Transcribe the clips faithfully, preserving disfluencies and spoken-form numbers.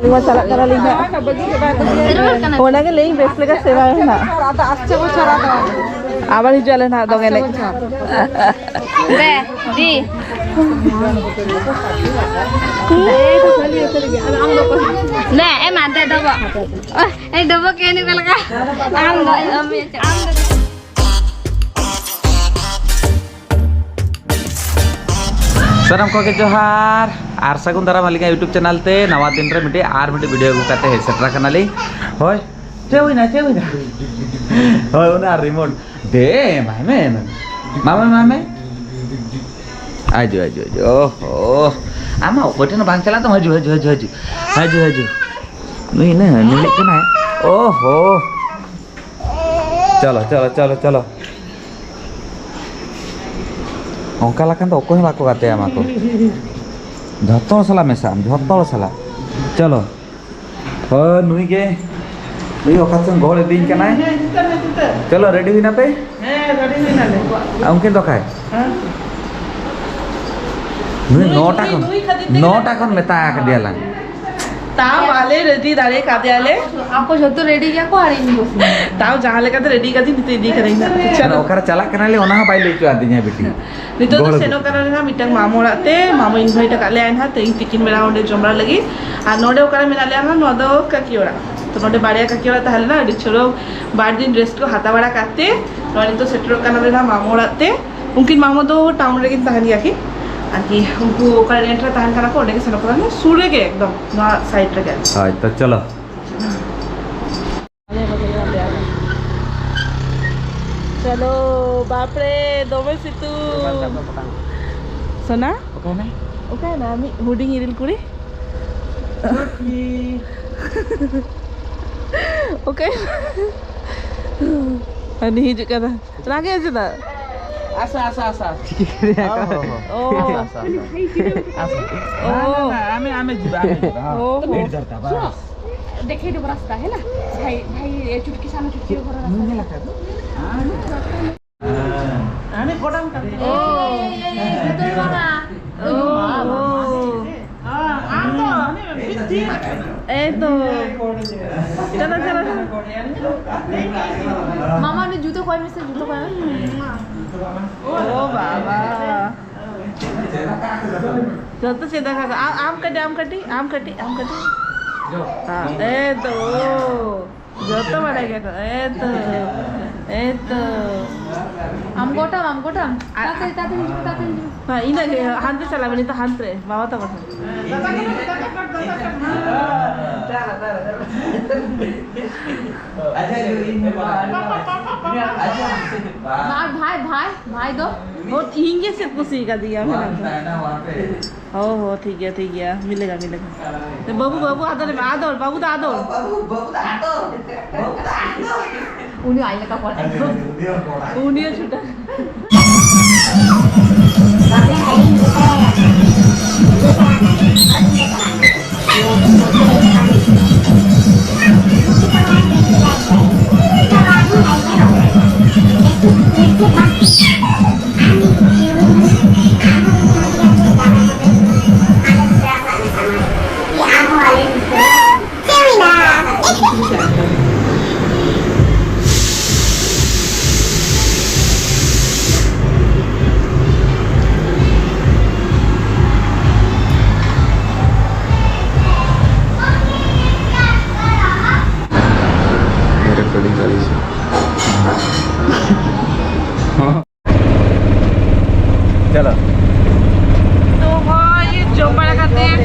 ᱟᱹᱞᱤᱧ ᱢᱟ ᱪᱟᱞᱟᱜ ᱠᱟᱱᱟᱞᱤᱧ ᱦᱟᱸᱜ᱾ ᱚᱱᱟᱜᱮ ᱞᱟᱹᱭᱟᱹᱧ ᱵᱮᱥ ᱞᱮᱠᱟ ᱥᱮᱵᱟᱭ ᱢᱮ ᱦᱟᱸᱜ᱾ ᱟᱵᱟᱨ ᱦᱤᱡᱩᱜ ᱟᱞᱮ ᱱᱟᱦᱟᱜ ᱫᱚᱝ ᱮᱱᱮᱡ᱾ ᱫᱮ, ᱫᱤ᱾ ᱫᱮ, ᱮᱢᱟ, ᱫᱮ, ᱰᱚᱵᱚᱜ᱾ ᱮᱭ, ᱰᱚᱵᱚᱜ ᱠᱮ ᱱᱩᱭ ᱚᱠᱟ ᱞᱮᱠᱟ? ᱟᱢ ᱫᱚ, ᱟᱢ ᱫᱚ᱾ ᱥᱟᱱᱟᱢ ᱠᱚᱜᱮ ᱡᱚᱦᱟᱨ ᱟᱨ ᱥᱟᱹᱜᱩᱱ ᱫᱟᱨᱟᱢ ᱟᱹᱞᱤᱧᱟᱜ YouTube ᱪᱮᱱᱮᱞ ᱛᱮ᱾ ᱱᱟᱣᱟ ᱫᱤᱱ ᱨᱮ ᱢᱤᱫᱴᱤᱡ ᱟᱨ ᱢᱤᱫᱴᱤᱡ ᱵᱷᱤᱰᱤᱭᱳ ᱟᱹᱜᱩ ᱠᱟᱛᱮ ᱦᱮᱡ ᱥᱮᱴᱮᱨ ᱟᱠᱟᱱᱟᱞᱤᱧ᱾ ᱦᱳᱭ, ᱪᱮᱫ ᱦᱩᱭᱱᱟ, ᱪᱮᱫ ᱦᱩᱭᱱᱟ? ᱦᱳᱭ, ᱚᱱᱟ ᱨᱤᱢᱳᱴ ᱫᱮ, ᱮᱢᱟᱭ ᱢᱮ, ᱮᱢᱟᱭ ᱢᱮ᱾ ᱢᱟᱢᱮ, ᱢᱟᱢᱮ᱾ ᱦᱤᱡᱩᱜ, ᱦᱤᱡᱩᱜ, ᱦᱤᱡᱩᱜ᱾ ᱳᱦᱳ, ᱟᱢᱟᱜ ᱚᱠᱚᱭ ᱴᱷᱮᱱ ᱦᱚᱸ ᱵᱟᱝ ᱪᱟᱞᱟᱜ ᱛᱟᱢᱟ᱾ ᱦᱤᱡᱩᱜ, ᱦᱤᱡᱩᱜ, ᱦᱤᱡᱩᱜ, ᱦᱤᱡᱩᱜ᱾ ᱦᱤᱡᱩᱜ, ᱦᱤᱡᱩᱜ᱾ ᱱᱩᱭ ᱱᱟ, ᱱᱩᱭ ᱠᱟᱱᱟᱭ᱾ ᱳᱦᱳ᱾ ᱪᱚᱞᱚ, ᱪᱚᱞᱚ, ᱪᱚᱞᱚ, ᱪᱚᱞᱚ᱾ ᱚᱱᱠᱟ ᱞᱮᱠᱷᱟᱱ ᱫᱚ ᱚᱠᱚᱭ ᱦᱚᱸ ᱵᱟᱠᱚ ᱜᱟᱛᱮ ᱟᱢᱟ ᱠᱚ᱾ ᱡᱷᱚᱛᱚ ᱦᱚᱲ ᱥᱟᱞᱟᱜ ᱢᱮᱥᱟᱜ ᱟᱢ, ᱡᱷᱚᱛᱚ ᱦᱚᱲ ᱥᱟᱞᱟᱜ᱾ ᱪᱚᱞᱚ᱾ ᱦᱳᱭ, ᱱᱩᱭ ᱜᱮ᱾ ᱱᱩᱭ ᱚᱠᱟ ᱥᱮᱱ ᱜᱚᱦᱚᱲ ᱤᱫᱤᱧ ᱠᱟᱱᱟᱭ᱾ ᱦᱮᱸ, ᱡᱩᱛᱟᱹ ᱢᱮ, ᱡᱩᱛᱟᱹ᱾ ᱪᱚᱞᱚ, ᱨᱮᱰᱤ ᱦᱩᱭᱱᱟ ᱯᱮ? ᱦᱮᱸ, ᱨᱮᱰᱤ ᱦᱩᱭᱱᱟᱞᱮ᱾ ᱟᱨ ᱩᱱᱠᱤᱱ ᱫᱚ ᱚᱠᱟᱭ? ᱦᱮᱸ᱾ ᱱᱩᱭ ᱱᱩᱭ, ᱱᱚᱴᱟ ᱱᱩᱭ, ᱠᱷᱚᱱ, ᱱᱩᱭ ᱠᱷᱟᱹᱛᱤᱨ ᱛᱮᱜᱮ ᱱᱚᱴᱟ ᱠᱷᱚᱱ ᱢᱮᱛᱟ ᱟᱠᱟᱫᱮᱭᱟᱞᱟᱝ᱾ ᱛᱟᱣ ᱵᱟᱞᱮ ᱨᱮᱰᱤ ᱫᱟᱲᱮ ᱠᱟᱫᱮᱭᱟᱞᱮ᱾ ᱟᱠᱚ ᱡᱷᱚᱛᱚ ᱨᱮᱰᱤ ᱜᱮᱭᱟ ᱠᱚ ᱟᱨ ᱤᱧ ᱫᱚ᱾ ᱛᱟᱣ ᱡᱟᱦᱟᱸ ᱞᱮᱠᱟᱛᱮ ᱨᱮᱰᱤ ᱠᱟᱫᱮᱧ, ᱱᱤᱛᱚᱜ ᱤᱫᱤ ᱠᱟᱫᱮᱧ ᱱᱟᱜ᱾ ᱢᱟᱱᱮ ᱪᱚᱞᱚ᱾ ᱚᱠᱟᱨᱮ ᱪᱟᱞᱟᱜ ᱠᱟᱱᱟᱞᱮ ᱚᱱᱟ ᱦᱚᱸ ᱵᱟᱭ ᱞᱟᱹᱭ ᱦᱚᱪᱚ ᱟᱫᱤᱧᱟ ᱵᱤᱴᱤ᱾ ᱱᱤᱛᱚᱜ ᱫᱚ ᱜᱚᱦᱚᱲ ᱥᱮᱱᱚᱜ ᱟᱹᱜᱩ᱾ ᱠᱟᱱᱟᱞᱮ ᱱᱟᱜ ᱢᱤᱫᱴᱟᱝ ᱢᱟᱢᱚ ᱚᱲᱟᱜ ᱛᱮ, ᱢᱟᱢᱚ ᱤᱧ ᱵᱷᱟᱹᱭ ᱴᱟᱠᱟᱜ ᱞᱮᱭᱟᱭ ᱱᱟᱜ ᱛᱮᱦᱮᱧ ᱛᱤᱠᱤᱱ ᱵᱮᱲᱟ ᱚᱸᱰᱮ ᱡᱚᱢ ᱵᱟᱲᱟ ᱞᱟᱹᱜᱤᱫ᱾ ᱟᱨ ᱱᱚᱰᱮ ᱚᱠᱟᱨᱮ ᱢᱮᱱᱟᱜ ᱞᱮᱭᱟ ᱱᱟᱜ, ᱱᱚᱣᱟ ᱫᱚ ᱠᱟᱹᱠᱤ ᱚᱲᱟᱜ᱾ ᱛᱚ ᱱᱚᱰᱮ ᱵᱟᱨᱭᱟ ᱠᱟᱹᱠᱤ ᱚᱲᱟᱜ ᱛᱟᱦᱮᱸ ᱞᱮᱱᱟ, ᱟᱹᱰᱤ ᱪᱚᱨᱚᱠ ᱵᱟᱨ ᱫᱤᱱ ᱨᱮᱥᱴ ᱠᱚ ᱦᱟᱛᱟᱣ ᱵᱟᱲᱟ ᱠᱟᱛᱮ ᱱᱚᱜᱼᱚᱭ ᱱᱤᱛᱚᱜ ᱥᱮᱴᱮᱨᱚᱜ ᱠᱟᱱᱟᱞᱮ ᱱᱟᱜ ᱢᱟᱢᱚ ᱚᱲᱟᱜ ᱛᱮ᱾ ᱩᱱᱠᱤᱱ ᱢᱟᱢᱚ ᱫᱚ ᱴᱟᱣᱩᱱ ᱨᱮᱠᱤᱱ ᱛᱟᱦᱮᱱ ᱜᱮᱭᱟ ᱠᱤᱱ᱾ ᱟᱨᱠᱤ ᱩᱱᱠᱩ ᱚᱠᱟᱨᱮ ᱨᱮᱱᱴ ᱨᱮ ᱛᱟᱦᱮᱱ ᱠᱟᱱᱟ ᱠᱚ, ᱚᱸᱰᱮ ᱜᱮ ᱥᱮᱱᱚᱜ ᱠᱟᱱᱟ, ᱥᱩᱨ ᱨᱮᱜᱮ ᱮᱠᱫᱚᱢ ᱱᱚᱣᱟ ᱥᱟᱭᱤᱰ ᱨᱮᱜᱮ᱾ ᱦᱳᱭ, ᱛᱚ ᱪᱚᱞᱚ᱾ ᱪᱚᱞᱚ, ᱵᱟᱯᱨᱮ, ᱫᱚᱢᱮ ᱥᱤᱛᱩᱝ᱾ ᱥᱳᱱᱟ? ᱚᱠᱟᱭᱱᱟᱭ? ᱚᱠᱟᱭᱱᱟ ᱟᱢᱤᱡ ᱦᱩᱰᱤᱧ ᱤᱨᱤᱞ ᱠᱩᱲᱤ? ᱚᱠᱟᱭ? ᱩᱱᱤ ᱦᱤᱡᱩᱜ ᱠᱟᱱᱟ᱾ ᱨᱟᱜᱮ ᱪᱮᱫᱟᱜ? ᱟᱥᱟ, ᱟᱥᱟ, ᱟᱥᱟ, ᱟᱥᱟ᱾ ᱪᱤᱠᱟᱹ ᱠᱮᱫᱟ? ᱦᱚᱸ, ᱦᱚᱸ, ᱦᱚᱸ᱾ ᱳ᱾ ᱟᱥᱟ, ᱟᱥᱟ, ᱟᱥᱟ᱾ ᱟᱥᱟ᱾ ᱳ᱾ ᱱᱟ, ᱱᱟ, ᱱᱟ, ᱟᱢᱮ, ᱟᱢᱮ ᱡᱤᱵᱟ, ᱟᱢᱮ ᱡᱤᱵᱟ, ᱦᱚᱸ᱾ ᱳ, ᱦᱳ᱾ ᱞᱮᱴ ᱫᱚᱨᱠᱟᱨ, ᱵᱟᱥ᱾ ᱫᱮᱠᱷᱮ ᱫᱮᱵᱚ ᱨᱟᱥᱛᱟ, ᱦᱮ ᱱᱟ? ᱵᱷᱟᱭ, ᱵᱷᱟᱭ, ᱮ, ᱪᱩᱴᱠᱤ ᱥᱟᱢᱱᱮ ᱪᱩᱴᱠᱤ ᱜᱷᱚᱨ ᱨᱟᱥᱛᱟ᱾ ᱱᱩᱭ ᱧᱮᱞ ᱟᱠᱟᱫ ᱫᱚ? ᱦᱮᱸ᱾ ᱦᱟᱱᱮ ᱜᱚᱰᱟᱝ ᱠᱟᱱ ᱛᱟᱢᱟ᱾ ᱳ᱾ ᱮ, ᱮ, ᱮ, ᱡᱩᱛᱟᱹ ᱵᱟᱝᱟ᱾ ᱳ, ᱳ᱾ ᱦᱮᱸ, ᱟᱢ ᱫᱚ ᱦᱟᱱᱮ এই তো। চলো, চলো, চলো। মামা, আপনি জুতো কই মিস্টার, জুতো কই? ও বাবা। যত চেদা খাস। আ-, আম কাটি, আম কাটি, আম কাটি, আম কাটি। হ্যাঁ, এই তো। যত বড় গেল। এই তো। এই তো। আম গোটাম, আম গোটাম। আ-, তাড়াতাড়ি, তাড়াতাড়ি, তাড়াতাড়ি। হ্যাঁ, ইনাকে হানতে চালাবে, তো হানতে। বাবা তো কথা। अच्छा, जो इन अच्छा। भाई, भाई, भाई दो। वो इंगे से कुछ ही का दिया मैंने। वहाँ पे। हो, हो, ठीक है, ठीक है, मिलेगा, मिलेगा। तो बाबू, बाबू, आदर में, आदर, बाबू तो आदर। बाबू, बाबू तो आदर। बाबू तो आदर। उन्हें आइए का पढ़ा। उन्हें छुट्टा। Recording चालू है। हाँ। चलो। तो हाँ, ये जम बड़ा करते हैं।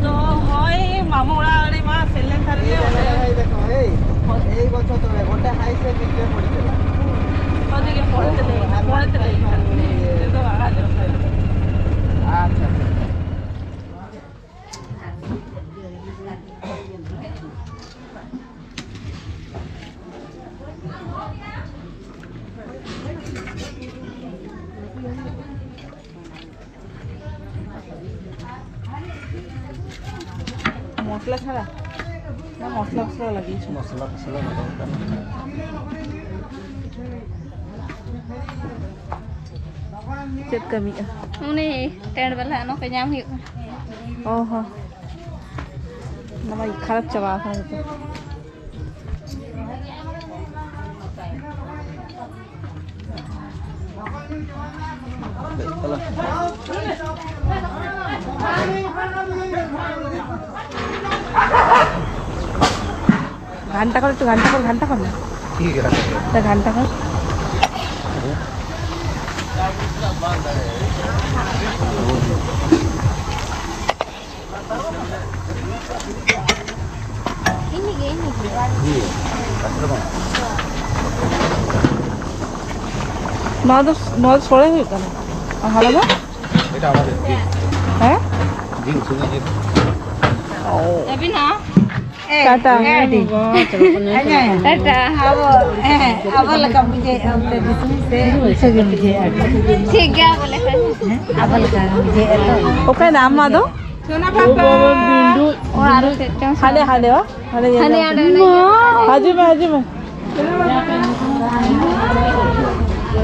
तो ᱦᱳᱭ, ᱢᱟᱢᱩ ᱚᱲᱟᱜ ᱨᱮᱢᱟ ᱥᱮᱱ ᱞᱮᱱ ᱛᱟᱦᱮᱸ ᱞᱮ ᱚᱸᱰᱮ᱾ ᱮᱭ ᱫᱮᱠᱷᱚ, ᱮᱭ, ᱮᱭ ᱜᱚᱪᱷᱚ ᱛᱚᱵᱮ, ᱜᱚᱴᱟ ᱦᱟᱭ ᱥᱮ ᱱᱤᱪᱮ ᱯᱚᱲᱤ ᱪᱟᱞᱟᱜ᱾ ᱚᱸᱰᱮ ᱜᱮ ᱯᱚᱲᱤ ᱪᱟᱞᱟᱜ, ᱯᱚᱲᱤ ᱪᱟᱞᱟᱜ᱾ ᱟᱪᱪᱷᱟ, ᱟᱪᱪᱷᱟ᱾ মশলা ছাড়া? না, মশলা মশলা লাগিয়েছো? মশলা মশলা লাগাও কেন? ᱪᱮᱫ ᱠᱟᱹᱢᱤᱜᱼᱟ? ᱩᱱᱤ tent ᱵᱟᱞᱟ ᱱᱚᱝᱠᱟ ᱧᱟᱢ ᱦᱩᱭᱩᱜ ᱠᱟᱱᱟ᱾ ᱚ ᱦᱚᱸ᱾ ᱚᱱᱟ ᱢᱟ ᱠᱷᱟᱨᱟᱯ ᱪᱟᱵᱟ ᱟᱠᱟᱱᱟ ᱡᱚᱛᱚ᱾ ᱜᱷᱟᱱᱴᱟ ᱠᱚᱨ ᱮᱠᱴᱩ, ᱜᱷᱟᱱᱴᱟ ᱠᱚᱨ, ᱜᱷᱟᱱᱴᱟ ᱠᱚᱨ ᱱᱟ᱾ ᱴᱷᱤᱠ ᱜᱮᱭᱟ᱾ ᱛᱟ ᱜᱷᱟᱱᱴᱟ ᱠᱚᱨ᱾ ᱱᱚᱣᱟ ᱫᱚ, ᱱᱚᱣᱟ ᱫᱚ ᱥᱚᱲᱮ ᱦᱩᱭᱩᱜ ᱠᱟᱱᱟ᱾ ᱟᱨ ᱦᱟᱱᱟ ᱫᱚ? এটা আমাদের ডিম। ᱦᱮᱸ? ডিম, শুধু ডিম। ᱚ᱾ ᱟᱹᱵᱤᱱ ᱦᱚᱸ? ᱴᱟᱴᱟ᱾ ᱴᱟᱴᱟ᱾ ᱟᱵᱚ, ᱦᱮᱸ, ᱟᱵᱚ ᱞᱮᱠᱟ ᱵᱩᱡᱷᱟᱹᱣᱮᱫᱼᱟ, ᱚᱱᱛᱮ ᱫᱤᱥᱚᱢ ᱥᱮ ᱤᱱᱠᱟᱹ ᱜᱮ ᱵᱩᱡᱷᱟᱹᱣᱮᱫᱼᱟ᱾ ᱴᱷᱤᱠ ᱜᱮᱭᱟ, ᱟᱵᱚ ᱞᱮᱠᱟ ᱜᱮ᱾ ᱦᱮᱸ, ᱟᱵᱚ ᱞᱮᱠᱟ ᱜᱮ ᱵᱩᱡᱷᱟᱹᱣᱮᱫᱼᱟ ᱛᱚ᱾ ᱚᱠᱟᱭ ᱱᱟᱢ ᱟᱫᱚ? ᱚᱲᱟᱜ ᱨᱮ ᱪᱮᱫ ᱪᱚᱝ ᱦᱟᱸᱰᱮ, ᱦᱟᱸᱰᱮ, ᱚ? ᱦᱟᱸᱰᱮ ᱧᱮᱞ ᱦᱟᱸᱰᱮ, ᱧᱟᱢ ᱦᱟᱸᱰᱮ, ᱠᱮᱫ᱾ ᱦᱟᱸᱰᱮ᱾ ᱦᱤᱡᱩᱜ ᱢᱮ, ᱦᱤᱡᱩᱜ ᱢᱮ᱾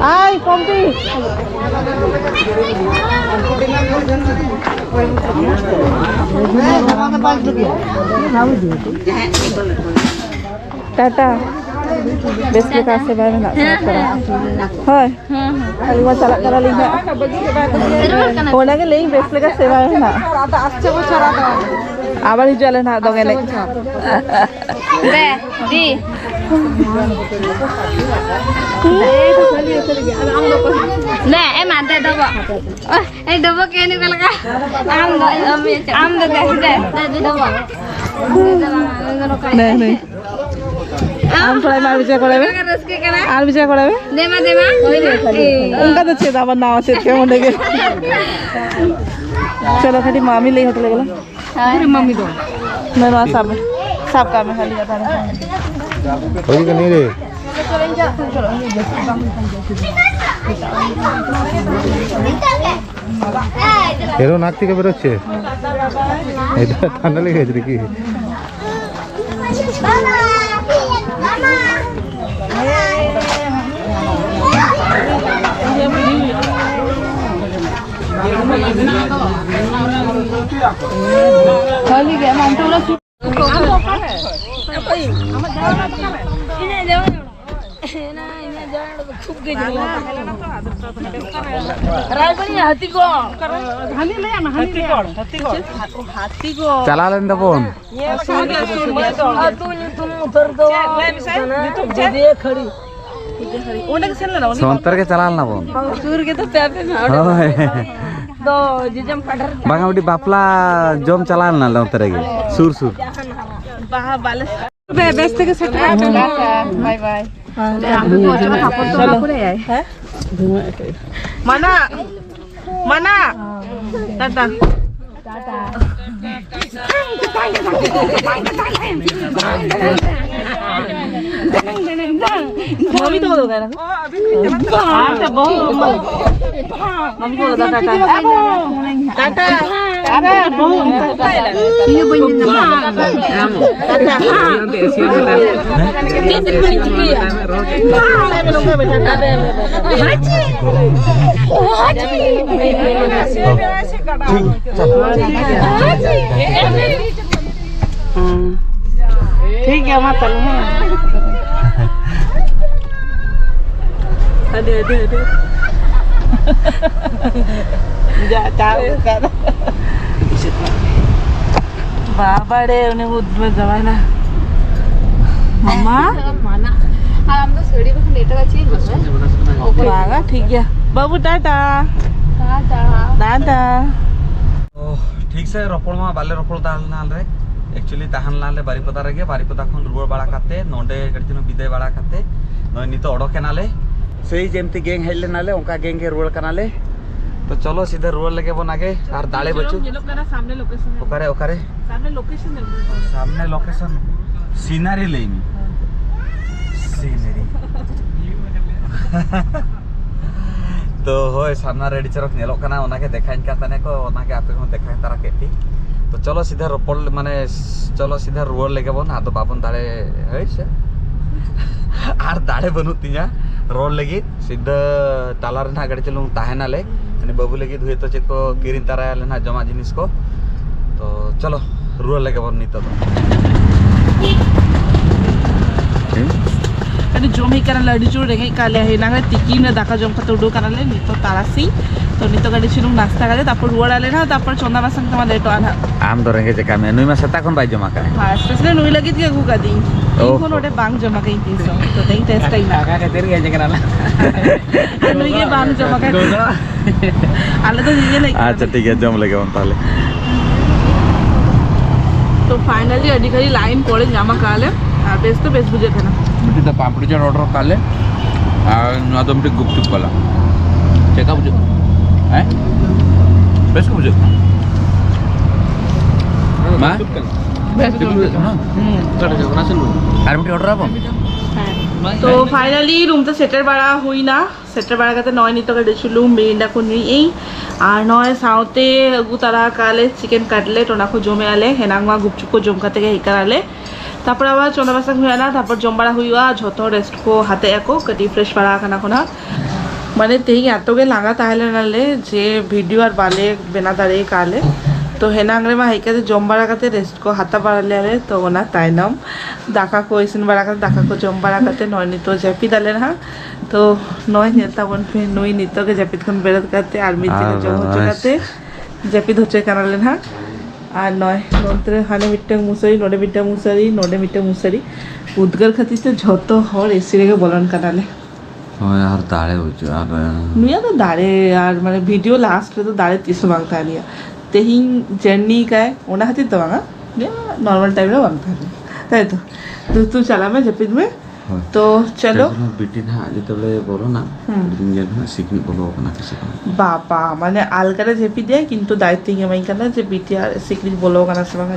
ᱟᱭ, ᱯᱚᱢᱯᱤ᱾ ᱴᱟᱴᱟ᱾ ᱵᱮᱥ ᱞᱮᱠᱟ ᱥᱮᱵᱟ ᱨᱮᱱᱟᱜ ᱥᱟᱯᱲᱟᱣ᱾ ᱦᱳᱭ᱾ ᱦᱮᱸ, ᱦᱮᱸ᱾ ᱟᱹᱞᱤᱧ ᱢᱟ ᱪᱟᱞᱟᱜ ᱠᱟᱱᱟᱞᱤᱧ ᱦᱟᱸᱜ᱾ ᱨᱩᱣᱟᱹᱲ ᱠᱟᱱᱟ᱾ ᱚᱱᱟᱜᱮ ᱞᱟᱹᱭᱟᱹᱧ, ᱵᱮᱥ ᱞᱮᱠᱟ ᱥᱮᱵᱟᱭ ᱢᱮ ᱦᱟᱸᱜ᱾ ᱟᱫᱚ ᱟᱥᱪᱚ ᱵᱚᱪᱷᱚᱨ ᱟᱫᱚ᱾ ᱟᱵᱟᱨ ᱦᱤᱡᱩᱜ ᱟᱞᱮ ᱱᱟᱦᱟᱜ ᱫᱚᱝ ᱮᱱᱮᱡ᱾ ᱫᱮ, ᱫᱤ᱾ ᱫᱮ, ᱮᱢᱟ, ᱫᱮ, ᱰᱚᱵᱚᱜ᱾ ᱚ, ᱮ, ᱰᱚᱵᱚᱜ ᱠᱮ ᱱᱩᱭ ᱚᱠᱟ ᱞᱮᱠᱟ? ᱟᱢ ᱫᱚ, ᱟᱢ ᱫᱚ, ᱫᱮ, ᱫᱮ᱾ ᱫᱮ, ᱫᱮ, ᱰᱚᱵᱚᱜ᱾ ᱫᱮ, ᱫᱮ, ᱵᱟᱝ, ᱱᱩᱭ ᱫᱚ ᱱᱚᱝᱠᱟ᱾ ᱱᱮ, ᱱᱩᱭ᱾ ᱟᱢ ᱛᱷᱚᱲᱟ ᱮᱢ ᱟᱨ ᱢᱤᱫᱴᱮᱡ ᱠᱚᱨᱟᱣ ᱢᱮ᱾ ᱨᱟᱹᱥᱠᱟᱹ ᱠᱟᱱᱟ᱾ ᱟᱨ ᱢᱤᱫᱴᱮᱡ ᱠᱚᱨᱟᱣ ᱢᱮ᱾ ᱫᱮᱢᱟ, ᱫᱮᱢᱟ, ᱫᱮᱢᱟ᱾ ᱮᱭ᱾ ᱚᱱᱠᱟ ᱫᱚ ᱪᱮᱫ ᱟᱵᱟᱨ ᱱᱟᱣᱟ ᱪᱮᱫ ᱠᱮ ᱚᱸᱰᱮ ᱜᱮ᱾ ᱪᱚᱞᱚ ᱠᱟᱹᱴᱤᱡ ᱢᱟᱢᱤ ᱞᱟᱹᱭ ᱦᱚᱴᱚ ᱞᱮᱜᱮ ᱞᱮ᱾ ᱦᱳᱭ᱾ ᱢᱟᱢᱤ ᱫᱚ᱾ ᱱᱚᱣᱟ ᱥᱟᱵ ᱢᱮ᱾ ᱥᱟᱵ ᱠᱟᱜ ᱢᱮ ᱦᱟᱹᱞᱤ ᱠᱟᱛᱷᱟ ᱨᱮ᱾ ᱦᱳᱭ ᱠᱟᱱᱟ ᱨᱮ᱾ এরও নাক থেকে বেরোচ্ছে। এটা ঠান্ডা লেগে গেছে নাকি? ᱠᱷᱟᱹᱞᱤ ᱜᱮ ᱟᱢ ᱚᱱᱛᱮ ᱚᱲᱟᱜ ᱥᱩᱨ ᱨᱟᱭᱵᱟᱲᱤ ᱦᱟᱹᱛᱤ ᱠᱚ᱾ ᱦᱟᱹᱛᱤ ᱠᱚ᱾ ᱪᱟᱞᱟᱣ ᱞᱮᱱ ᱛᱟᱵᱚᱱ᱾ ᱟᱹᱛᱩ ᱧᱩᱛᱩᱢ ᱩᱛᱟᱹᱨ ᱫᱚ ᱦᱩᱭᱩᱜ ᱠᱟᱱᱟ ᱡᱩᱫᱤᱭᱟᱹ ᱠᱷᱟᱹᱲᱤ᱾ ᱚᱸᱰᱮ ᱜᱮ ᱥᱮᱱ ᱞᱮᱱᱟ ᱩᱱᱤ᱾ ᱥᱚᱱᱛᱚᱨ ᱜᱮ ᱪᱟᱞᱟᱣ ᱞᱮᱱᱟ ᱵᱚᱱ᱾ ᱥᱩᱨ ᱜᱮᱛᱚ ᱯᱮ ᱟᱯᱮ ᱢᱟ᱾ ᱦᱳᱭ᱾ ᱫᱚ ᱡᱚᱡᱚᱢ ᱯᱟᱦᱴᱟ ᱨᱮ᱾ ᱵᱟᱝᱟ, ᱢᱤᱫᱴᱤᱡ ᱵᱟᱯᱞᱟ ᱡᱚᱢ ᱪᱟᱞᱟᱣ ᱞᱮᱱᱟ ᱞᱮ ᱚᱱᱛᱮ ᱨᱮᱜᱮ, ᱥᱩᱨ ᱥᱩᱨ᱾ ᱵᱟᱦᱟ ᱵᱟᱞᱮ᱾ ᱵᱮ-, ᱵᱮᱥ ᱛᱮᱜᱮ ᱥᱮᱴᱮᱨ ᱟᱠᱟᱱᱟ᱾ ᱵᱟᱭ ᱵᱟᱭ᱾ ᱟᱢ ᱫᱚ ᱪᱚᱞᱚ ᱯᱟᱯᱚᱲ ᱫᱚ ᱚᱱᱟ ᱠᱚᱨᱮ ᱟᱭ᱾ ᱦᱮᱸ? ᱢᱟᱱᱟ, ᱢᱟᱱᱟ᱾ ᱴᱟᱴᱟ᱾ ᱢᱟᱢᱤ ᱛᱟᱠᱚ ᱫᱚ ᱚᱠᱟᱭ ᱱᱟᱠᱚ? ᱟᱪᱪᱷᱟ, ᱵᱟᱹᱦᱩ ᱢᱟᱢᱤ ᱛᱟᱠᱚ ᱫᱚ ᱴᱟᱴᱟ᱾ ᱴᱟᱴᱟ᱾ ᱟᱨᱮ ᱵᱟᱹᱦᱩ ᱤᱧ ᱫᱚ ᱵᱟᱹᱧ ᱧᱮᱞ ᱧᱟᱢᱟ᱾ ᱴᱟᱴᱟ᱾ ᱦᱮᱸ᱾ ᱴᱷᱤᱠ ᱜᱮᱭᱟ, ᱢᱟ ᱛᱟᱦᱞᱮ, ᱦᱮᱸ᱾ ᱟᱹᱰᱤ, ᱟᱹᱰᱤ, ᱟᱹᱰᱤ᱾ ᱡᱟ, ᱪᱟ ᱩᱛᱟᱹᱨ᱾ ᱵᱟᱵᱟ ᱨᱮ, ᱩᱱᱤ ᱵᱩᱫ ᱢᱮ ᱡᱟᱶᱟᱭᱱᱟ᱾ ᱢᱟᱢᱟ? ᱢᱟᱱᱟ᱾ ᱟᱨ ᱟᱢ ᱫᱚ ᱥᱟᱹᱲᱤ ᱵᱟᱠᱷᱟᱱ ᱮᱴᱟᱜᱟᱜ ᱪᱮᱫ ᱮᱢ ᱞᱟᱹᱭᱟ? ᱵᱟᱝᱟ, ᱴᱷᱤᱠ ᱜᱮᱭᱟ᱾ ᱵᱟᱹᱵᱩ, ᱴᱟᱴᱟ᱾ ᱴᱟᱴᱟ᱾ ᱴᱟᱴᱟ᱾ ᱚ, ᱴᱷᱤᱠ ᱥᱮ ᱨᱚᱯᱚᱲ ᱢᱟ ᱵᱟᱞᱮ ᱨᱚᱯᱚᱲ ᱛᱟᱦᱮᱸ ᱞᱮᱱᱟ ᱨᱮ᱾ Actually ᱛᱟᱦᱮᱸ ᱞᱮᱱᱟ ᱞᱮ ᱵᱟᱨᱤᱯᱟᱫᱟ ᱨᱮᱜᱮ, ᱵᱟᱨᱤᱯᱟᱫᱟ ᱠᱷᱚᱱ ᱨᱩᱣᱟᱹᱲ ᱵᱟᱲᱟ ᱠᱟᱛᱮ, ᱱᱚᱰᱮ ᱠᱟᱹᱴᱤᱡ ᱪᱩᱞᱩᱝ ᱵᱤᱫᱟᱹᱭ ᱵᱟᱲᱟ ᱠᱟᱛᱮ, ᱱᱚᱜᱼᱚᱭ ᱱᱤᱛᱚᱜ ᱚᱰᱚᱠ ᱮᱱᱟᱞᱮ᱾ ᱥᱮᱭ ᱡᱮᱢᱛᱤ ᱜᱮᱝ ᱦᱮᱡ ᱞᱮᱱᱟᱞᱮ, ᱚᱱᱠᱟ ᱜᱮᱝ ᱜᱮ ᱨᱩᱣᱟᱹᱲ ᱠᱟᱱᱟᱞᱮ᱾ ᱛᱚ ᱪᱚᱞᱚ ᱥᱤᱫᱷᱟᱹ ᱨᱩᱣᱟᱹᱲ ᱞᱮᱜᱮ ᱵᱚᱱ ᱟᱜᱮ, ᱟᱨ ᱫᱟᱲᱮ ᱵᱟᱹᱪᱩᱜ᱾ ᱧᱮᱞᱚᱜ ᱠᱟᱱᱟ ᱥᱟᱢᱱᱮ location ᱨᱮ᱾ ᱚᱠᱟᱨᱮ, ᱚᱠᱟᱨᱮ? ᱥᱟᱢᱱᱮ location ᱨᱮ᱾ ᱥᱟᱢᱱᱮ location, scenery ᱞᱟᱹᱭ ᱢᱮ᱾ Scenery᱾ ᱛᱚ ᱦᱳᱭ, ᱥᱟᱢᱱᱟ ᱨᱮ ᱟᱹᱰᱤ ᱪᱚᱨᱚᱠ ᱧᱮᱞᱚᱜ ᱠᱟᱱᱟ, ᱚᱱᱟᱜᱮ ᱫᱮᱠᱷᱟᱧ ᱠᱟᱱ ᱛᱟᱦᱮᱱᱟ ᱠᱚ, ᱚᱱᱟᱜᱮ ᱟᱯᱮ ᱠᱚᱦᱚᱸ ᱫᱮᱠᱷᱟᱧ ᱛᱟᱨᱟ ᱠᱮᱫ ᱯᱮ᱾ ᱛᱚ ᱪᱚᱞᱚ ᱥᱤᱫᱷᱟᱹ ᱨᱚᱯᱚᱲ, ᱢᱟᱱᱮ, ᱪᱚᱞᱚ ᱥᱤᱫᱷᱟᱹ ᱨᱩᱣᱟᱹᱲ ᱞᱮᱜᱮ ᱵᱚᱱ, ᱟᱫᱚ ᱵᱟᱵᱚᱱ ᱫᱟᱲᱮ, ᱦᱳᱭ ᱥᱮ᱾ ᱟᱨ ᱫᱟᱲᱮ ᱵᱟᱹᱱᱩᱜ ᱛᱤᱧᱟ ᱨᱚᱲ ᱞᱟᱹᱜᱤᱫ᱾ ᱥᱤᱫᱷᱟᱹ ᱛᱟᱞᱟ ᱨᱮ ᱱᱟᱦᱟᱜ ᱜᱟᱹᱰᱤ ᱪᱩᱞᱩᱝ ᱛᱟᱦᱮᱱᱟᱞᱮ, ᱵᱟᱹᱵᱩ ᱞᱟᱹᱜᱤᱫ ᱦᱳᱭᱛᱳ ᱪᱮᱫ ᱠᱚ ᱠᱤᱨᱤᱧ ᱛᱟᱨᱟᱭᱟᱞᱮ ᱱᱟᱦᱟᱜ, ᱡᱚᱢᱟᱜ ᱡᱤᱱᱤᱥ ᱠᱚ᱾ ᱛᱚ ᱪᱚᱞᱚ, ᱨᱩᱣᱟᱹᱲ ᱞᱮᱜᱮ ᱵᱚᱱ ᱱᱤᱛᱚᱜ ᱫᱚ᱾ ᱟᱹᱰᱤ ᱡᱚᱢ ᱦᱮᱡ ᱠᱟᱱᱟᱞᱮ, ᱟᱹᱰᱤ ᱡᱳᱨ ᱨᱮᱸᱜᱮᱡ ᱠᱟᱜ ᱞᱮᱭᱟ᱾ ᱮᱱᱟᱝ ᱨᱮ ᱛᱤᱠᱤᱱ ᱨᱮ ᱫᱟᱠᱟ ᱡᱚᱢ ᱠᱟᱛᱮ ᱩᱰᱩᱠ ᱠᱟᱱᱟᱞᱮ, ᱱᱤᱛᱚᱜ ᱛᱟᱨᱟᱥᱤᱧ᱾ ᱛᱚ ᱱᱤᱛᱚᱜ ᱠᱟᱹᱴᱤᱡ ᱪᱩᱞᱩᱝ ᱱᱟᱥᱛᱟ ᱠᱟᱛᱮ ᱛᱟᱨᱯᱚᱨ ᱨᱩᱣᱟᱹᱲ ᱟᱞᱮ ᱱᱟᱦᱟᱜ, ᱛᱟᱨᱯᱚᱨ ᱪᱚᱸᱫᱟ ᱵᱟᱥᱟᱝ ᱛᱮᱢᱟ ᱞᱮᱴᱚᱜᱼᱟ ᱱᱟᱦᱟᱜ᱾ ᱟᱢ ᱫᱚ ᱨᱮᱸᱜᱮᱡ ᱟᱠᱟᱫ ᱢᱮᱭᱟ, ᱱᱩᱭ ᱢᱟ ᱥᱮᱛᱟᱜ ᱠᱷᱚᱱ ᱵᱟᱭ ᱡᱚᱢ ᱟᱠᱟᱫ᱾ ᱦᱮᱸ, specially ᱱᱩᱭ ᱞᱟᱹᱜᱤᱫ ᱜᱮ ᱟᱹᱜᱩ ᱠᱟᱫᱤᱧ᱾ ᱤᱧ ᱳᱦ᱾ ᱠᱷᱚᱱ ᱱᱚᱰᱮ ᱵᱟᱝ ᱡᱚᱢ ᱟᱠᱟᱫᱤᱧ ᱛᱤᱥ ᱦᱚᱸ᱾ ᱛᱚ ᱛᱮᱦᱮᱧ ᱴᱮᱥᱴ ᱟᱹᱧ ᱱᱟᱦᱟᱜ᱾ ᱠᱟᱠᱟ ᱠᱷᱟᱹᱛᱤᱨ ᱜᱮ ᱦᱮᱡ ᱟᱠᱟᱱᱟ ᱞᱮ᱾ ᱟᱨ ᱱᱩᱭ ᱜᱮ ᱵᱟᱝ ᱡᱚᱢ ᱟᱠᱟᱫ᱾ ᱟᱞᱮ ᱫᱚ ᱱᱤᱡᱮ ᱞᱮ ᱟᱪᱪᱷᱟ, ᱴᱷᱤᱠ ᱜᱮᱭᱟ, ᱡᱚᱢ ᱞᱮᱜᱮ ᱵᱚᱱ ᱛᱟᱦᱚᱞᱮ᱾ ᱛᱚ finally ᱟᱹᱰᱤ ᱜᱷᱟᱹᱲᱤᱡ line ᱯᱚᱨᱮ ᱧᱟᱢ ᱟᱠᱟᱫ ᱞᱮ, ᱟᱨ ᱵᱮᱥ ᱛᱚ ᱵᱮᱥ ᱵᱩᱡᱷᱟᱹᱜ ᱠᱟᱱᱟ᱾ ᱢᱤᱫᱴᱤᱡ ᱫᱚ ᱯᱟᱯᱲᱤ ᱪᱟᱴ order ᱟᱠᱟᱫ ᱞᱮ, ᱟᱨ ᱱᱚᱣᱟ ᱫᱚ ᱢᱤᱫᱴᱤᱡ ᱜᱩᱯᱪᱩᱯ ᱵᱟᱞᱟ᱾ ᱪᱮᱫ ᱞᱮᱠᱟ ᱵᱩᱡᱷᱟᱹᱜ ᱠᱟᱱᱟ? ᱦᱮᱸ? ᱵᱮᱥ ᱜᱮ ᱵᱩᱡᱷᱟᱹᱜ ᱠᱟᱱᱟ᱾ ᱢᱟ? ᱵᱮᱥ ᱜᱮ ᱵᱩᱡᱷᱟᱹᱜ ᱠᱟᱱᱟ᱾ ᱦᱩᱸ᱾ ᱟᱨ ᱢᱤᱫᱴᱤᱡ order ᱟᱵᱚᱱ? ᱦᱮᱸ᱾ ᱛᱚ finally room ᱛᱮ ᱥᱮᱴᱮᱨ ᱵᱟᱲᱟ ᱦᱩᱭᱱᱟ᱾ ᱥᱮᱴᱮᱨ ᱵᱟᱲᱟ ᱠᱟᱛᱮ ᱱᱚᱜᱼᱚᱭ ᱱᱤᱛᱚᱜ ᱠᱟᱹᱴᱤᱡ ᱪᱩᱞᱩᱝ ᱢᱤᱨᱤᱱᱰᱟ ᱠᱚ ᱧᱩᱭᱮᱫ ᱟᱹᱧ᱾ ᱟᱨ ᱱᱚᱜᱼᱚᱭ ᱥᱟᱶᱛᱮ ᱟᱹᱜᱩ ᱛᱟᱨᱟ ᱟᱠᱟᱫ ᱞᱮ chicken cutlet, ᱚᱱᱟ ᱠᱚ ᱡᱚᱢᱮᱫᱼᱟ ᱞᱮ᱾ ᱦᱮᱱᱟᱝ ᱢᱟ ᱜᱩᱯᱪᱩᱯ ᱠᱚ ᱡᱚᱢ ᱠᱟᱛᱮ ᱜᱮ ᱦᱮᱡ ᱠᱟᱱᱟ ᱞᱮ᱾ ᱛᱟᱨᱯᱚᱨ ᱟᱵᱟᱨ ᱪᱚᱸᱫᱟ ᱵᱟᱥᱟᱝ ᱦᱩᱭᱩᱜᱼᱟ, ᱛᱟᱨᱯᱚᱨ ᱡᱚᱢ ᱵᱟᱲᱟ ᱦᱩᱭᱩᱜᱼᱟ᱾ ᱡᱷᱚᱛᱚ rest ᱠᱚ ᱦᱟᱛᱮᱜ ᱟᱠᱚ, ᱠᱟᱹᱴᱤᱡ fresh ᱵᱟᱲᱟ ᱟᱠᱟᱱᱟ ᱠᱚ ᱱᱟᱜ᱾ ᱢᱟᱱᱮ ᱛᱮᱦᱮᱧ ᱮᱛᱚ ᱜᱮ ᱞᱟᱸᱜᱟ ᱛᱟᱦᱮᱸ ᱞᱮᱱᱟᱞᱮ ᱡᱮ video ᱟᱨ ᱵᱟᱞᱮ ᱵᱮᱱᱟᱣ ᱫᱟᱲᱮ ᱠᱟᱜᱼᱟ ᱞᱮ᱾ ᱛᱚ ᱦᱮᱱᱟᱝ ᱨᱮᱢᱟ ᱦᱮᱡ ᱠᱟᱛᱮ ᱡᱚᱢ ᱵᱟᱲᱟ ᱠᱟᱛᱮ rest ᱠᱚ ᱦᱟᱛᱟᱣ ᱵᱟᱲᱟ ᱞᱮᱭᱟ ᱞᱮ᱾ ᱛᱚ ᱚᱱᱟ ᱛᱟᱭᱱᱚᱢ ᱫᱟᱠᱟ ᱠᱚ ᱤᱥᱤᱱ ᱵᱟᱲᱟ ᱠᱟᱛᱮ, ᱫᱟᱠᱟ ᱠᱚ ᱡᱚᱢ ᱵᱟᱲᱟ ᱠᱟᱛᱮ ᱱᱚᱜᱼᱚᱭ ᱱᱤᱛᱚᱜ ᱡᱟᱹᱯᱤᱫ ᱟᱞᱮ ᱱᱟᱦᱟᱜ᱾ ᱛᱚ ᱱᱚᱜᱼᱚᱭ ᱧᱮᱞ ᱛᱟᱵᱚᱱ ᱯᱮ, ᱱᱩᱭ ᱱᱤᱛᱚᱜ ᱜᱮ ᱡᱟᱹᱯᱤᱫ ᱠᱷᱚᱱ ᱵᱮᱨᱮᱫ ᱠᱟᱛᱮ ᱟᱨ ᱢᱤᱫ ᱡᱟᱭᱜᱟ ᱟᱨ ᱡᱚᱢ ᱦᱚᱪᱚ ᱱᱚᱜᱼᱚᱭ ᱠᱟᱛᱮ ᱡᱟᱹᱯᱤᱫ ᱦᱚᱪᱚᱭ ᱠᱟᱱᱟᱞᱮ ᱱᱟᱦᱟᱜ᱾ ᱟᱨ ᱱᱚᱜᱼᱚᱭ ᱱᱚᱱᱛᱮ ᱨᱮ ᱦᱟᱱᱮ ᱢᱤᱫᱴᱟᱝ ᱢᱚᱥᱟᱨᱤ, ᱱᱚᱰᱮ ᱢᱤᱫᱴᱟᱝ ᱢᱚᱥᱟᱨᱤ᱾ ᱩᱫᱽᱜᱟᱹᱨ ᱠᱷᱟᱹᱛᱤᱨ ᱛᱮ ᱡᱷᱚᱛᱚ ᱦᱚᱲ AC ᱨᱮᱜᱮ ᱵᱚᱞᱚᱱ ᱠᱟᱱᱟᱞᱮ᱾ ᱦᱳᱭ, ᱟᱨ ᱫᱟᱲᱮ ᱵᱩᱡᱷᱟᱹᱜᱼᱟ, ᱟᱨ ᱱᱩᱭᱟᱜ ᱫᱚ ᱫᱟᱲᱮ, ᱟᱨ ᱢᱟᱱᱮ video last ᱨᱮᱫᱚ ᱫᱟᱲᱮ ᱛᱤᱥ ᱦᱚᱸ ᱵᱟᱝ ᱛᱟᱦᱮᱱ ᱜᱮᱭᱟ᱾ ᱛᱮᱦᱮᱧ journey ᱠᱟᱭ, ᱚᱱᱟ ᱠᱷᱟᱹᱛᱤᱨ ᱫᱚ ᱵᱟᱝᱟ, ᱱᱩᱭᱟᱜ normal time ᱨᱮ ᱵᱟᱝ ᱛᱟᱦᱮᱱᱟ, ᱛᱟᱭ ᱛᱚ? ᱛᱚ ᱛᱩ ᱪᱟᱞᱟᱜ ᱢᱮ, ᱡᱟᱹᱯᱤᱫ ᱢᱮ᱾ ᱦᱳᱭ᱾ ᱛᱚ ᱪᱚᱞᱚ᱾ ᱛᱚ ᱵᱤᱴᱤ ᱱᱟᱦᱟᱜ ᱡᱮᱛᱮᱵᱮᱞᱮ ᱵᱚᱞᱚᱱᱟ, ᱦᱩᱸ᱾ ᱩᱱᱤ ᱧᱮᱞ ᱢᱮ ᱦᱟᱸᱜ ᱥᱤᱠᱲᱤᱡ ᱵᱚᱞᱚ ᱟᱠᱟᱱᱟ ᱥᱮ ᱵᱟᱝ᱾ ᱵᱟᱵᱟ, ᱢᱟᱱᱮ ᱟᱞᱜᱟ ᱨᱮ ᱡᱟᱹᱯᱤᱫ ᱮᱫᱟᱭ, ᱠᱤᱱᱛᱩ ᱫᱟᱭᱤᱛᱛᱚᱧ ᱮᱢᱟᱭ ᱠᱟᱱᱟ ᱡᱮ ᱵᱤᱴᱤ ᱟᱨ ᱥᱤᱠᱲᱤᱡ ᱵᱚᱞᱚ ᱟᱠᱟᱱᱟ ᱥᱮ ᱵᱟᱝ᱾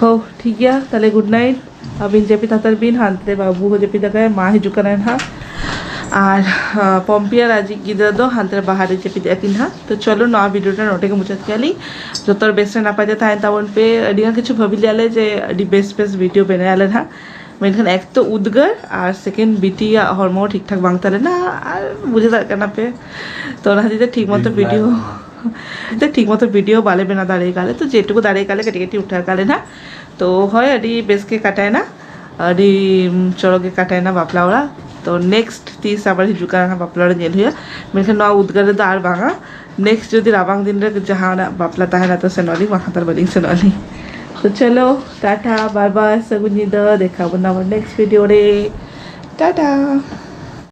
ᱦᱳ, ᱴᱷᱤᱠ ᱜᱮᱭᱟ, ᱛᱟᱦᱞᱮ good night᱾ ᱟᱹᱵᱤᱱ ᱡᱟᱹᱯᱤᱫ ᱦᱟᱛᱟᱲ ᱵᱤᱱ, ᱦᱟᱱᱛᱮ ᱵᱟᱹᱵᱩ ᱦᱚᱸ ᱡᱟᱹᱯᱤᱫ ᱟᱠᱟᱫᱟᱭ, ᱢᱟ ᱦᱤᱡᱩᱜ ᱠᱟᱱᱟᱭ ᱱᱟᱦᱟᱜ᱾ ᱟᱨ, ᱟᱸ, ᱯᱚᱢᱯᱤ ᱟᱨ ᱟᱡᱤᱡ ᱜᱤᱫᱽᱨᱟᱹ ᱫᱚ ᱦᱟᱱᱛᱮ ᱨᱮ ᱵᱟᱦᱟᱨ ᱨᱮ ᱡᱟᱹᱯᱤᱫ ᱮᱫᱟ ᱠᱤᱱ ᱱᱟᱦᱟᱜ᱾ ᱛᱚ ᱪᱚᱞᱚ, ᱱᱚᱣᱟ video ᱴᱟ ᱱᱚᱰᱮ ᱜᱮ ᱢᱩᱪᱟᱹᱫ ᱠᱮᱫᱟ ᱞᱤᱧ᱾ ᱡᱚᱛᱚ ᱦᱚᱲ ᱵᱮᱥ ᱨᱮ ᱱᱟᱯᱟᱭ ᱛᱮ ᱛᱟᱦᱮᱱ ᱛᱟᱵᱚᱱ ᱯᱮ᱾ ᱟᱹᱰᱤ ᱜᱟᱱ ᱠᱤᱪᱷᱩ ᱵᱷᱟᱹᱵᱤ ᱞᱮᱫᱼᱟ ᱞᱮ ᱡᱮ ᱟᱹᱰᱤ ᱵᱮᱥ ᱵᱮᱥ video ᱵᱮᱱᱟᱣ ᱟᱞᱮ ᱱᱟᱦᱟᱜ᱾ ᱢᱮᱱᱠᱷᱟᱱ ᱮᱠ ᱛᱚ ᱩᱫᱽᱜᱟᱹᱨ ᱟᱨ ᱥᱮᱠᱮᱱᱰ ᱵᱤᱴᱤᱭᱟᱜ ᱦᱚᱲᱢᱚ ᱴᱷᱤᱠ ᱴᱷᱟᱠ ᱵᱟᱝ ᱛᱟᱦᱮᱸ ᱞᱮᱱᱟ᱾ ᱟᱨ ᱵᱩᱡᱷᱟᱹᱣ ᱫᱟᱲᱮᱭᱟᱜ ᱠᱟᱱᱟ ᱯᱮ, ᱛᱚ ᱚᱱᱟ ᱠᱷᱟᱹᱛᱤᱨ ᱛᱮ ᱴᱷᱤᱠ ᱢᱚᱛᱚ ᱵᱤᱴᱤ ᱵᱷᱤᱰᱤᱭᱳ ᱛᱮ ᱴᱷᱤᱠ ᱢᱚᱛᱚ ᱵᱷᱤᱰᱤᱭᱳ ᱵᱟᱞᱮ ᱵᱮᱱᱟᱣ ᱫᱟᱲᱮ ᱠᱟᱣᱫᱟ᱾ ᱛᱚ ᱡᱮᱴᱩᱠᱩ ᱫᱟᱲᱮ ᱠᱟᱣᱫᱟ ᱠᱟᱹᱴᱤᱡ ᱠᱟᱹᱴᱤᱡ ᱩᱴᱷᱟᱹᱣ ᱠᱟᱜ ᱞᱮᱱᱟ᱾ ᱛᱚ ᱦᱳᱭ, ᱟᱹᱰᱤ ᱵᱮᱥ ᱜᱮ ᱠᱟᱴᱟᱭᱮᱱᱟ, ᱟᱹᱰᱤ ᱪᱚᱨᱚᱠ ᱜᱮ ᱠᱟᱴᱟᱭᱮᱱᱟ ᱵᱟᱯᱞᱟ ᱚᱲᱟᱜ᱾ ᱛᱚ ᱱᱮᱠᱥᱴ ᱛᱤᱥ ᱟᱵᱟᱨ ᱦᱤᱡᱩᱜ ᱠᱟᱱᱟ ᱵᱟᱯᱞᱟ ᱚᱲᱟᱜ ᱧᱮᱞ ᱦᱩᱭᱩᱜᱼᱟ, ᱢᱮᱱᱠᱷᱟᱱ ᱱᱚᱣᱟ ᱩᱫᱽᱜᱟᱹᱨ ᱨᱮᱫᱚ ᱟᱨ ᱵᱟᱝᱟ᱾ ᱱᱮᱠᱥᱴ ᱡᱩᱫᱤ ᱨᱟᱵᱟᱝ ᱫᱤᱱ ᱨᱮ ᱡᱟᱦᱟᱱᱟᱜ ᱵᱟᱯᱞᱟ ᱛᱟᱦᱮᱱᱟ ᱛᱚ ᱥᱮᱱᱚᱜ ᱟᱹᱞᱤᱧ, ᱵᱟᱝᱠᱷᱟᱱ ᱫᱚ ᱵᱟᱹᱞᱤᱧ ᱥᱮᱱᱚᱜ ᱟᱹᱞᱤᱧ᱾ ᱛᱚ ᱪᱚᱞᱚ, ᱴᱟᱴᱟ, ᱵᱟᱭ ᱵᱟᱭ, ᱥᱟᱹᱜᱩᱱ ᱧᱤᱫᱟᱹ, ᱫᱮᱠᱷᱟ ᱵᱚᱱᱟ ᱟᱵᱟᱨ ᱱᱮᱠᱥᱴ ᱵᱷᱤᱰᱤᱭᱳ ᱨᱮ᱾ ᱴᱟᱴᱟ᱾